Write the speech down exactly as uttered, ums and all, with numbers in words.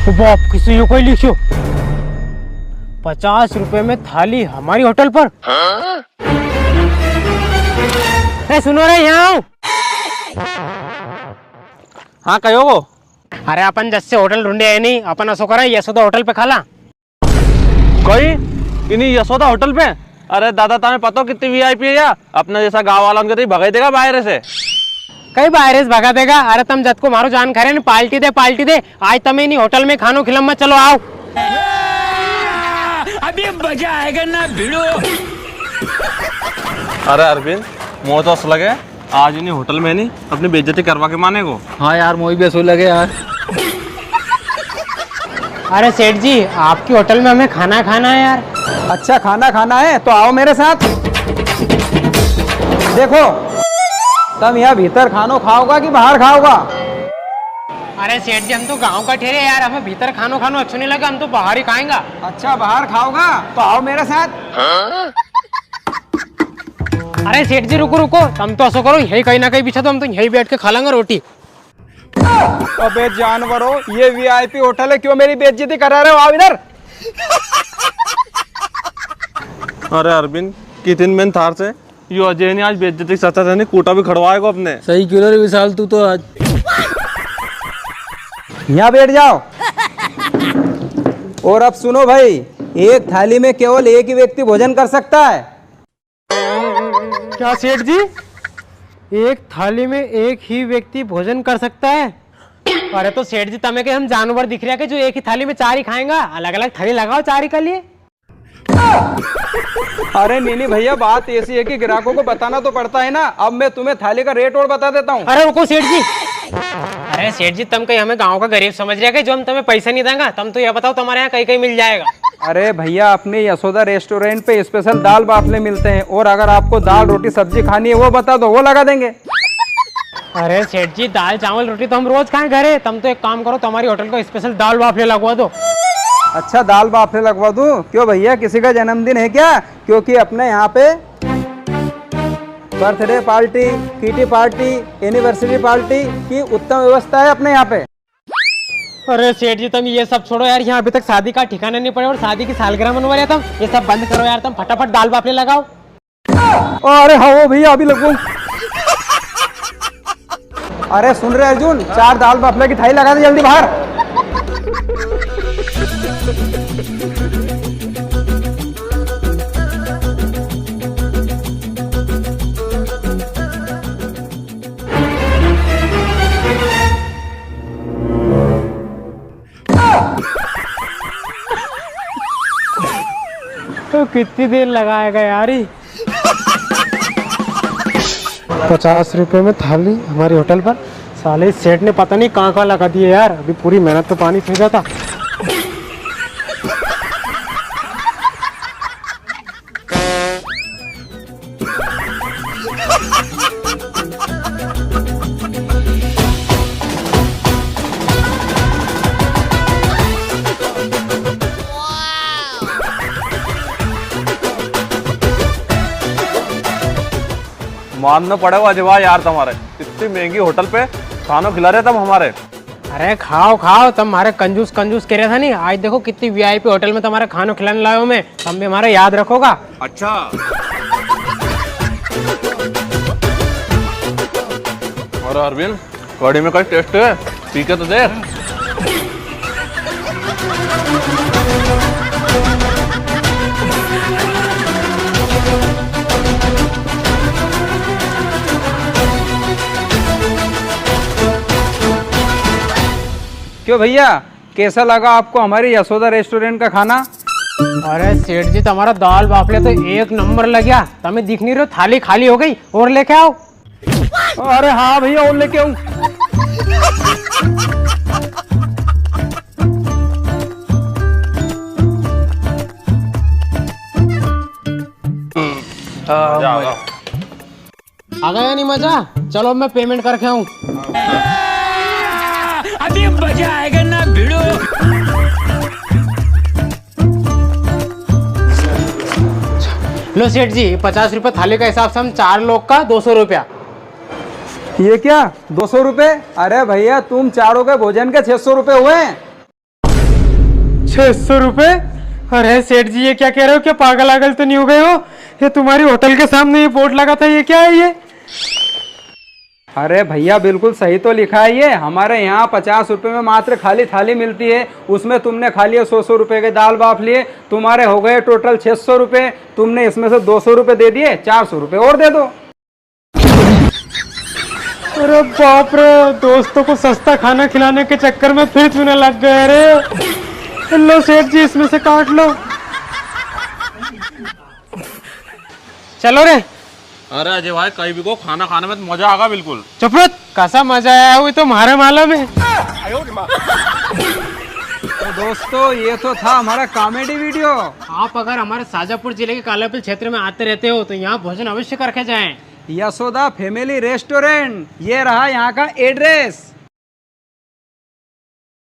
ओ बाप, किसी यो कोई लिखियो? पचास रुपए में थाली हमारी होटल पर? हाँ? ए, सुनो रे, यहाँ आओ। हाँ, कहो वो। अरे, अपन जस्से होटल ढूंढे है नी, अपन असो करा, यशोदा होटल पे खाला। कई? इनी यशोदा होटल पे? अरे दादा, तमे पतो कितनी वीआईपी है या? अपना जैसा गांव वाला उनके तो भगाई देगा बाहर से। कई बाहर से भगा देगा? अरे तम जद को मारो जान खा रहे नी, पार्टी दे, पार्टी दे। आज तमे इनी होटल में खानो खिलम, चलो आओ। अभी मजा आएगा ना भिड़ो। अरे अरविंद, मोए तो असो लगे आज इनी होटल में नी अपनी बेइज्जती करवा के मानेगो। हाँ यार, मोई भी असो लगे यार। अरे सेठ जी, आपकी होटल में हमें खाना खाना है यार। अच्छा, खाना खाना है तो आओ मेरे साथ। देखो, तम यहाँ भीतर खानो खाओगा कि बाहर खाओगा? अरे सेठ जी, हम तो गांव का ठहरे यार, हमें भीतर खानो खानो अच्छो नी लगे, हम तो बाहर ही खाएंगा। अच्छा, बाहर खाओगा तो आओ मेरे साथ। अरे सेठ जी, रुको रुको, तम तो असो करो, यही कहीं ना कहीं बिछा दो, हम तो यही बैठ के खा लेंगे रोटी। अबे जानवरों, ये वीआईपी होटल है, क्यों मेरी बेइज्जती करा रहे हो? आओ इधर। अरे अरविंद, कितने दिन में थार से यो अजय ने आज बेइज्जती सचा था, नी कूटा भी खड़वाएगा अपने। सही क्यों रे विशाल, तू तो आज। यहाँ बैठ जाओ। और अब सुनो भाई, एक थाली में केवल एक ही व्यक्ति भोजन कर सकता है। क्या सेठ जी, एक थाली में एक ही व्यक्ति भोजन कर सकता है? अरे तो सेठ जी, तमे के हम जानवर दिख रहा है कि जो एक ही थाली में चार ही खाएंगा? अलग-अलग थाली लगाओ चार ही के लिए। अरे नी नी भैया, बात ऐसी है कि ग्राहकों को बताना तो पड़ता है ना। अब मैं तुम्हें थाली का रेट और बता देता हूँ। अरे रुको सेठ जी, अरे सेठ जी, तम कहीं हमें गांव का गरीब समझ रहे हैं कि जो हम तमें पैसा नी देंगा? तम तो ये बताओ, तमारे यहाँ कई कई मिल जाएगा? अरे भैया, अपने यशोदा रेस्टोरेंट पे स्पेशल दाल बाफले मिलते हैं, और अगर आपको दाल, रोटी, सब्जी खानी है, वो बता दो, वो लगा देंगे। अरे सेठ जी, दाल, चावल, रोटी तो हम रोज खाएं घरे। तम तो एक काम करो, तमारी होटल को स्पेशल दाल बाफले लगवा दो। अच्छा, दाल बाफले लगवा दूं? क्यों भैया, किसी का जन्मदिन है क्या? क्योंकि अपने यहाँ पे birthday party, kitty party, anniversary party की उत्तम व्यवस्था है अपने यहाँ पे। अरे सेठ जी, तम ये सब छोड़ो यार, यहाँ अभी तक शादी का ठिकाना नी पड़ा और शादी की सालगिरह मनवा रहे तम। ये सब बंद करो यार, तम फटाफट दाल बाफले लगाओ। अरे हाँ, वो भैया अभी लगवाऊं। अरे सुन रे अर्जुन, चार दाल बाफले की थाली लगा दे जल्दी बाहर। तो कितनी देर लगाएगा यार ये? पचास रुपए में थाली हमारी होटल पर। साले सेठ ने पता नहीं कहाँ कहाँ लगा दिए यार, अभी पूरी मेहनत तो पानी फिर जाता। मानना पड़ेगा अजय भाई यार, तुम्हारे इतनी महंगी होटल पे खानो खिला रहे तुम हमारे। अरे खाओ खाओ, तम हमारे कंजूस कंजूस कह रहे था नी, आज देखो कितनी वीआईपी होटल में तुम्हारे खानो खिलाने लायो मैं, तम भी हमारे याद रखोगा। अच्छा। अरे अरविंद, कड़ी में कई टेस्ट है, पी के तो देख। क्यों भैया, कैसा लगा आपको हमारे यशोदा रेस्टोरेंट का खाना? अरे सेठ जी, तुम्हारा दाल बाफले तो एक नंबर लग्या। तमे दिख नहीं रहो, थाली खाली हो गई, और लेके आओ। अरे हाँ भैया, और लेके आऊं। हाँ, मजा आ गया। आ गया नहीं मजा? चलो, अब मैं पेमेंट करके आऊं। अभी मजा आएगा ना भिड़ो। लो सेठ जी, पचास रुपए थाली का हिसाब से हम चार लोग का दो सौ रुपया। ये क्या, दो सौ रुपए? अरे भैया, तुम चारों के भोजन के छह सौ रुपए हुए हैं। छह सौ रुपए? अरे सेठ जी, ये क्या कह रहे हो? क्या पागल आगल तो नहीं हो गए हो? ये तुम्हारी होटल के सामने ये बोर्ड लगा था, ये क्या है ये? अरे भैया, बिल्कुल सही तो लिखा है ये। हमारे यहाँ पचास रुपए में मात्र खाली थाली मिलती है, उसमें तुमने खा लिए सौ सौ रुपए के दाल बाफले, तुम्हारे हो गए टोटल छह सौ रुपए। तुमने इसमें से दो सौ रुपए दे दिए, चार सौ रुपए और दे दो। अरे बाप रे, दोस्तों को सस्ता खाना खिलाने के चक्कर में फिर चूना लग गया रे। लो सेठ जी, इसमें से काट लो। चलो रे। अरे अजय भाई, कई भी को, खाना खाने में तो मजा आगा बिल्कुल। चुप रह, कसा मजा आया वो तो म्हारे मालूम है। तो दोस्तों, ये तो था हमारा कॉमेडी वीडियो। आप अगर हमारे शाजापुर जिले के कालापीपल क्षेत्र में आते रहते हो तो यहाँ भोजन अवश्य करके जाएं। यशोदा फैमिली रेस्टोरेंट, ये रहा यहाँ का एड्रेस।